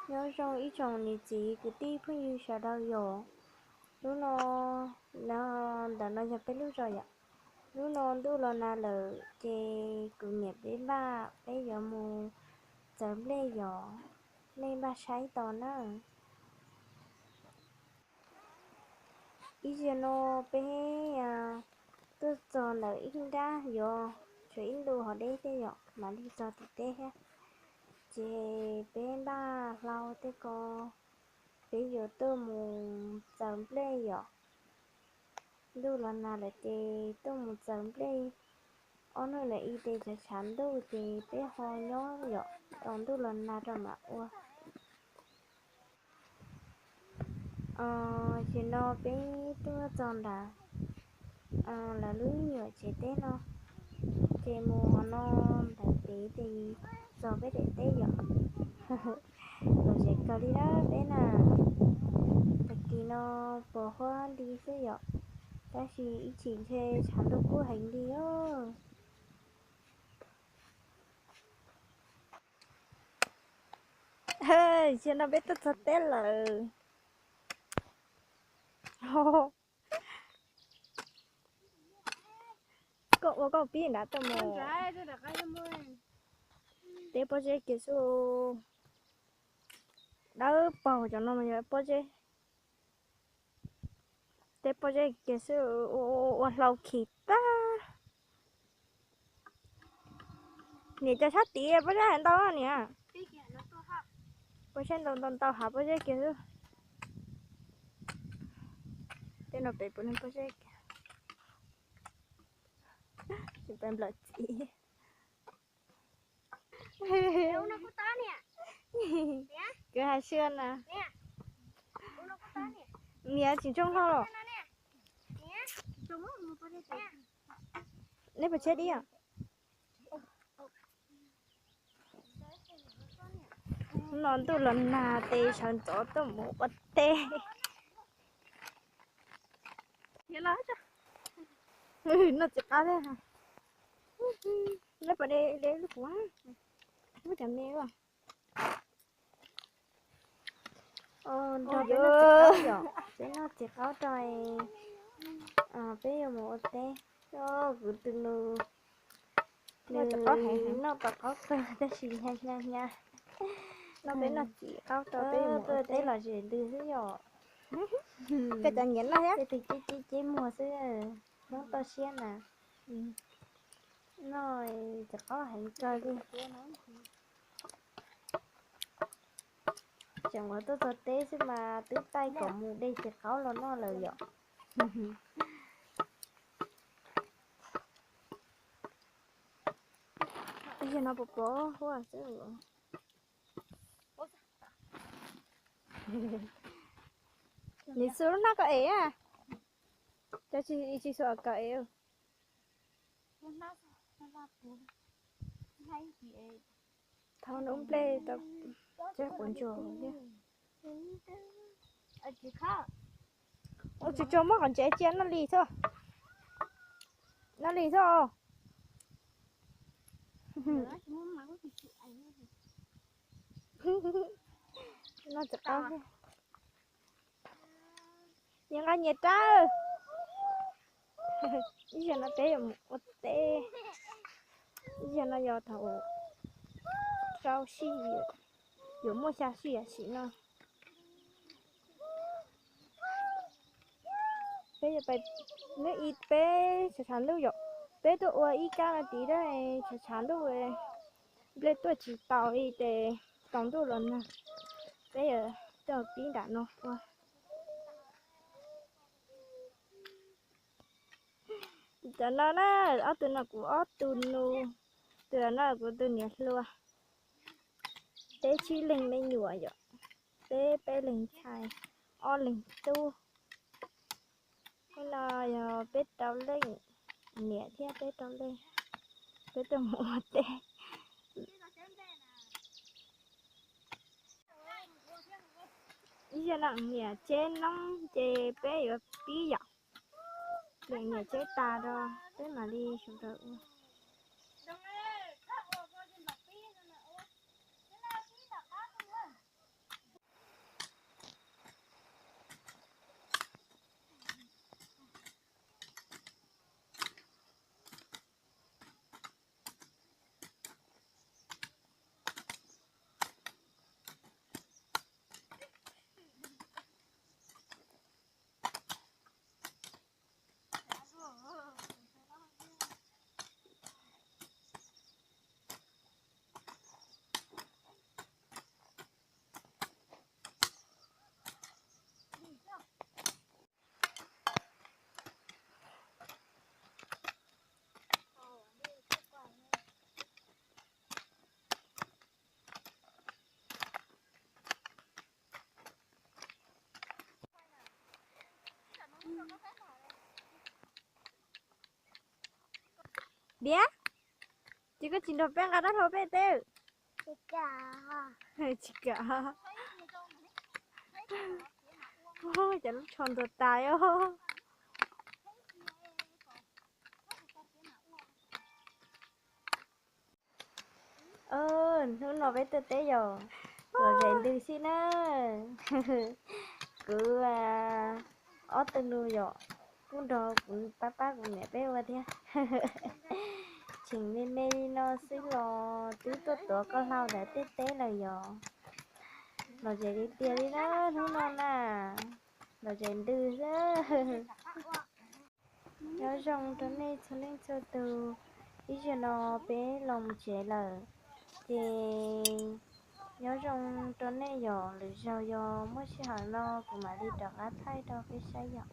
Nyob zoo ib tsoom niam txiv kwv tij phooj ywg sawv daws yom. Hnub no, ntawm no yog peb lub zos yom. Hnub no ntuj los nag lawm ces kuv niam peb npaj peb yuav mus txawv nplej yom. Nej npaj saib tos na. Ib zaug no peb tuaj txog ntawm ib nrab yuav tshuav ib ntu hov deb thiab yom mam li txog tim teb thiab. Ces peb npaj hlau tej ko, peb yuav tuaj mus txawv nplej yom. Ntuj los nag lawm ces tuaj mus txawv nplej. Ob hnub no ib ces tshav tshav ntuj ces peb ho nyob yom, tos ntuj los nag rau mam ua. Ces no peb tuaj txog nram lawv lub me nyuam tsev teb no, ces mus hov no ntawm pem ces txog peb daim teb yom. Lom zem kawg li na peb na. Tag kis no pos huab li xwb yom, tab sis ib chim ntshe tshav ntuj kub heev li os. Zaum no peb tuaj txog teb lawm. Koj ua koj pib nrad tuaj mus. Teb pob zeb kiag xwb. Dawb paug cov no mas yog pob zeb. Teb pob zeb kiag xwb, ua hlau khis tag. Niam, cov sab tid pob zeb heev ntau niam. Pob zeb ntau ntau ntau hav pob zeb kiag xwb. Tej no pem puav leej pob zeb kiag. Tsis pais nplawm txiv. Kwv hais sua na. Niam tsis ntsoog hlo los. Neb puas tshiab dib os? No ntuj los nag ces sawv ntxov tuaj mus ua teb. Noj txiv qaub thiab. Neb puas de de lub kuv, lub cov me os. Nrog peb noj txiv qaub yom, peb noj txiv qaub rau peb yuav mus ua teb. Kuv tus nus, nws noj txiv qaub kawg tab sis hnyav hnyav hnyav. No peb noj txiv qaub rau peb mus ua teb los zem ntws xwb yom. Koj cov nyiam noj thiab. Tej tus ceb ceb ceb muag xwb, hnub toj siab na. Noj txiv qaub heev kawg li. Tseem ua tuaj txog teb xwb mas twb taij kom mus de txiv qaub los noj lawm yom. Yog no puas pov huaj xwb. Nws xu lub hnab koj ev, cov tsis xu koj ev. Thaum nws ub nplej tau tseb quav ntsuag thiab. Ua tsis tsuag muab qhov ntsev cia noj li xwb. Noj li xwb. Noj txiv qaub thiab. Nyias nqa nyias rawv. Ib zaug no peb yuav mus ua teb. Ib zaug no yog thaum rau sij, yuav muaj xya sij yam sim no. Peb yuav pais, neb ib peb tshav tshav ntuj yom, peb tuaj ua ib kab no tid, tshav tshav ntuj nplej tuaj tsis taus li ces tsaus ntuj los nag, peb yuav tuaj pib nram no ua. Cov no na, ob tug no kuv ob tug nus, tus no kuv tus niam hluas. Peb tsib leeg me nyuam yom, peb peb leeg ntxhais, ob leeg tub. Hnub no yog peb rau leej, niam thiab peb rau leej, peb tuaj mus ua teb. Ib zaug no niam tseb noob ces peb yuav pib yom, niam tseb tas rau peb mam li sawv daws ua. Diab, ces koj tsis nrog peb nqa rab hlau peb teb? Tsis kam. Cov lub tsho ntuag tas os. Hnub no peb tuaj teb yom, los zem ntws xwb na. Kuv ob tug nus yom, kuj nrog kuv pab pab kuv niam peb ua thiab. Tseem me me li no xwb los twb tuaj tuav koj hlau ntawm tej teb lawm yom. Los zem li tiag li na hnub no na, los zem ntws xwb. Nyob zoo rau nej txhua leej txhua tus, ib zaug no peb los mus tsev lawm, ces nyob zoo rau nej yom, lwm zaug yog muaj sij hawm no kuv mam li rov qab thaij rau peb saib yom.